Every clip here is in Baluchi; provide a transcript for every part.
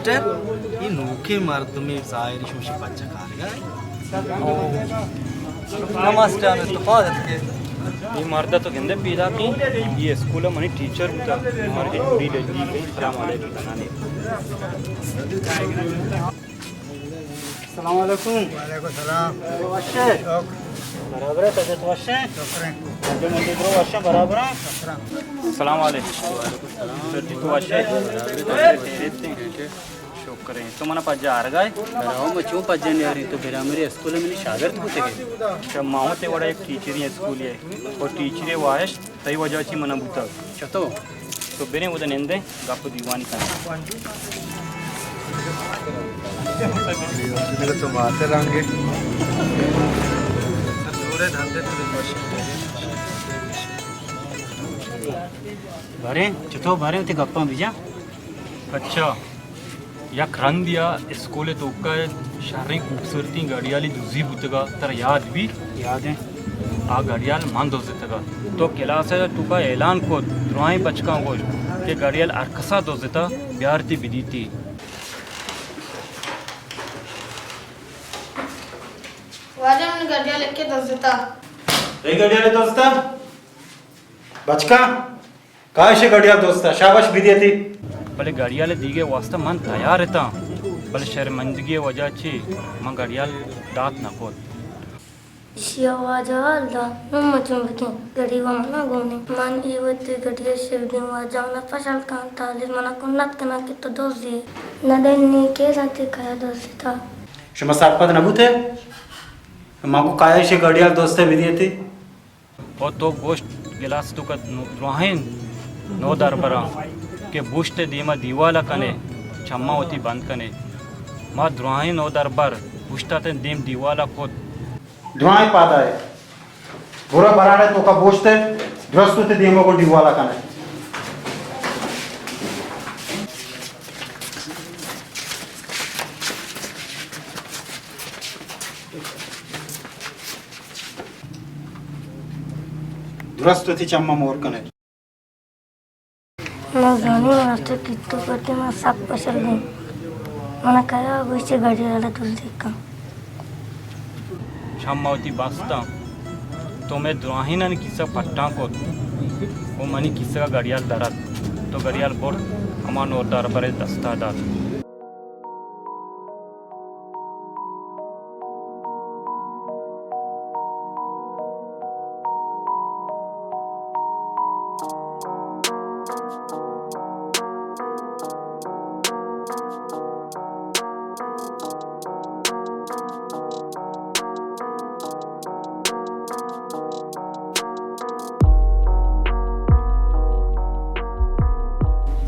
ماسٹر، اے نوکیں مردمے ظاہر اِنت شمشی پچ کارگا اِنت۔ او، نہ ماسٹر، ہمیں تو پاد اتکے۔ اے مرد تو گندے پیدا کی، اے اسکول منی ٹیچر بوتا، مارا ہچ پوری لگی گئی۔ السلام علیکم تنانے۔ السلام علیکم۔ وعلیکم السلام۔ وشے؟ شکر۔ برابر ئے، طبیعت وشے؟ شکر۔ جو من دیکھ رہا ہوں، وشے برابر ئے؟ شکر۔ السلام علیکم۔ سر جی تو وشے؟ شکر اِنت۔ تو منا پجا آرگا ئے؟ براہو، ما چون پجا نیاریں؟ تو برا مری اسکول منی شاگرد بوتگے۔ اچھا، ما ہوں تئی وڑا یک ٹیچری اسکولی ئے۔ اور ٹیچری واہش تئی وجہ چی منا بوتگ۔ چتو؟ تو بریں اودا نندیں، گپ و دیوانی کنیں۔ تو ماتے رنگے۔ باریں، چتو باریں، وتی گپاں بجا۔ اچھا۔ یک رندے ءَ اسکول ءِ توکا شریں خوبصورتیں گڑیالے دزی بوتگ ءَ، ترا یاد بیت؟ یاد اِنت۔ آ گڑیال من دزتگ ءَ۔ تو کلاس ءِ توکا اعلان کت، دراہیں بچکاں گوشت کہ گڑیال ہر کس ءَ دزتگ، بیارتی بدیتی۔ واجہ، من گڑیال یکے دزتگ۔ تئی گڑیال دزتگ؟ بچکاں، کائے ایشی گڑیال دزتگ، شاباش بدیتی۔ بلے گڑیال دیگ ءِ واستا من تیار اتاں، بلے شرمندگی ءِ وجہ چہ من گڑیال دات نہ کت۔ ایشی ءَ واجہ حال دات، نوں ما چون بکیں؟ گڑی و منا گون اِنت۔ من اے وتی گڑی ءَ شیودیں واجہ، منا پشل کن، تالیر منا کنت کناں کہ تو دزے ئے۔ نہ دنی کہ زانت کئیا دزتگ۔ شما سرپد نہ بوت ئے؟ من گوں کائے ایشی گڑیال دزتگ بدیتی۔ او تو گوشت گلاس توکا نو-، دراہیں نودربراں کہ بوشت ءِ دیما دیوال ءَ کن ئے، چماں وتی بند کن ئے۔ ما دراہیں نودربر بوشت ءَ تئی دیم دیوال ءَ کت۔ دراہیں پاد آئے۔ برو براڑے توکا بوشت ءِ، درست وتی دیما گوں دیوال ءَ کن ئے۔ درست وتی چماں مور کن ئے۔ من زانیں ماسٹر کیتو پٹی من سک پشل بیں۔ من کئیا گوشی گڑیال دزی کن۔ چماں وتی بستاں۔ تو مئے دراہینانی کیسگ پٹاں کت ءُ منی کیسگ ءَ گڑیال در ات۔ تو گڑیال برت، ہما نودربر ءِ دست ءَ دات۔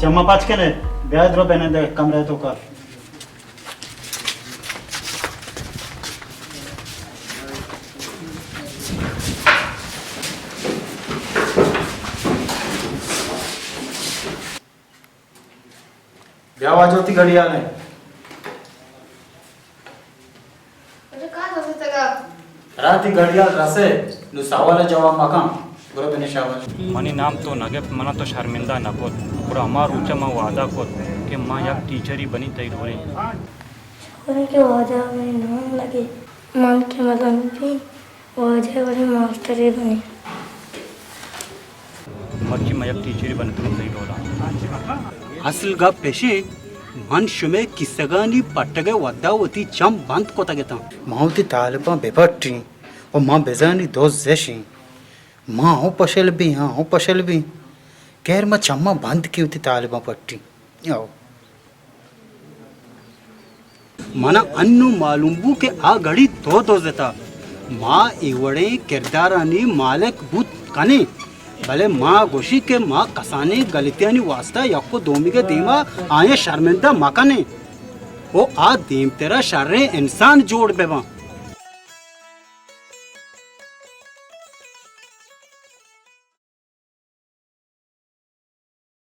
چماں پچ کن ئے، بیا درو بنندے کمرہ توکا۔ بیا واجہ وتی گڑیال ءَ۔ واجہ کاں دزتگ ءَ؟ ترا تئی گڑیال رسے، نوں سوال ءِ جواب مکن، برو بنے شاباش۔ منی نام تو نہ گپت، منا تو شرمندہ نہ کت، گڑا ہما روچ ءَ من وعدہ کت کہ من یک ٹیچری بنی تئی ڈولیں۔ شکر اِنت کہ واجہ ءَ منی نام نہ گپت، من کہ مزن بیں، واجہ ءَ وڑیں ماسٹرے بنیں۔ مرچی من یک ٹیچرے بنتگاں تئی ڈولا۔ اصل گپ ایش اِنت، من شمئے کیسگانی پٹگ ءِ وھد ءَ وتی چم بند کتگ اتاں۔ ما وتی تالباں بہ پٹیں ءُ ما بزانیں دز اِش اِنت۔ ما ہوں پشل بیں، آ ہوں پشل بیں۔ خیر، ما چماں بند کیں، وتی تالباں پٹیں۔ آؤ۔ منا انوں معلوم بو کہ آ گڑی تو دزتہ۔ ما اے وڑیں کردارانی مالک بوت کنیں، بلے ما گوشی کہ ما کسانیں گلتیانی واسطہ یک ءُ دومیگ ءِ دیما آیاں شرمندہ مکنیں ءُ آ دیمترا شریں انسان جوڑ بباں۔